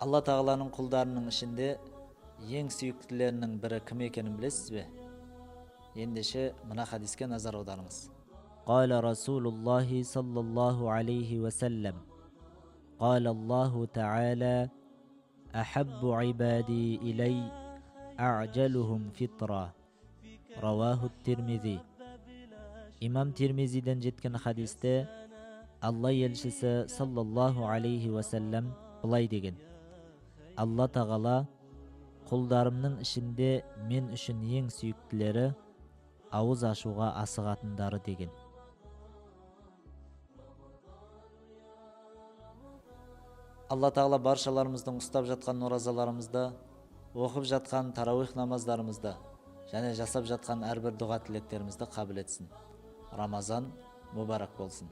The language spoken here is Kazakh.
Алла тағаланың құлдарының ішінде ең сүйіктілерінің бірі кім екенін білесіз бе? Ендеше мына хадиске назар аударыңыз. قال رسول الله صلى الله عليه وسلم: قال الله تعالى: أحب عبادي إلي أعجلهم فطرا. رواه الترمذي. Имам Тирмизиден жеткен хадисте Алла елшісі саллаллаху алейхи уассалам былай деген: Алла тағала құлдарымның ішінде мен үшін ең сүйіктілері ауыз ашуға асығатындары деген. Алла тағала баршаларымыздың ұстап жатқан оразаларымызды, оқып жатқан тарауих намаздарымызды және жасап жатқан әрбір дұға тілектерімізді қабыл етсін. Рамазан мүбарак болсын.